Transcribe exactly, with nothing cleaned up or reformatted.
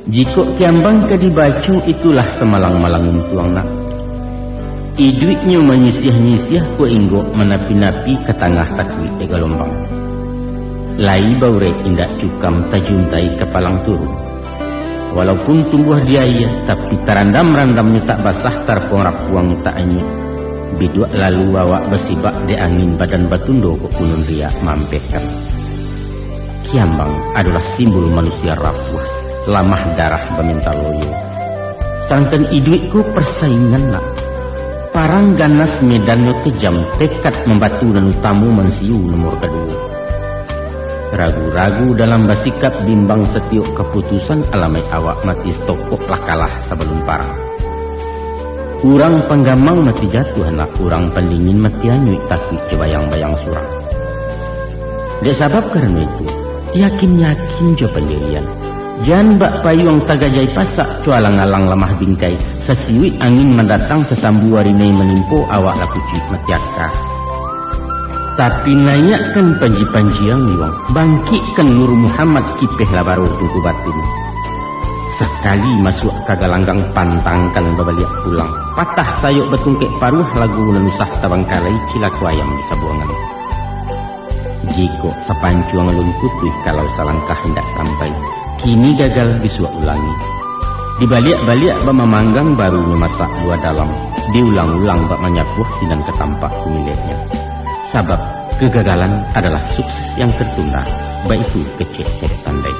Jikok kiambang ka dibaco, itulah samalang-malang untuang nak. Iduiknyo manyisiah-nyisiah ko inggok manapi-napi ka tangah takuik dek galombang. Lai baurek indak cukam tajuntai ka palang turun. Walaupun tumbuah di aia, tapi tarandam-randamnyo tak basah, tarapuang-rapuang tak anyuik. Biduak lalu awak basibak dek angin, badan batundo kok kunun riak mampehkan. Kiambang adolah simbol manusia rapuah, lamah darah baminta loyo. Sadangkan iduik ko parsaingan nak. Parang ganas medannyo kejam, tekad mambatu nan utamo mansiu nomor kaduo. Ragu-ragu dalam basikap, bimbang satiok kaputusan, alamaik awak mati satokok lah kalah sabalun parang. Urang panggamang mati jatuah nak, urang pandingin mati anyuik, takuik jo bayang-bayang surang. Dek sabab karano itu, yakin-yakin jo pandirian. Jan bak payuang tagajai pasak, cualang-alang lamah bingkai, sasiuik angin mandatang, sasambu arinai manimpo, awak lah kucuik mati aka. Tapi naiakkan panji-panji ang yuang, bangkikkan Nur Muhammad, kipeh lah baro tungku batin. Sakali masuak ka galanggang, pantangkan babaliak pulang, patah sayok batungkek paruah, lagu nan usah tabangkalai, cilako ayam di sabuangan. Jikok sapancuang alun putuih, kalau salangkah indak sampai, kini gagal bisuak ulangi. Dibaliak-baliak bak mamanggang, barunyo masak buah dalam, diulang-ulang bak manyapuah, sinan ka tampak kumileknyo. Sabab kegagalan adalah sukses yang tertunda, baitu kecek dari pandai.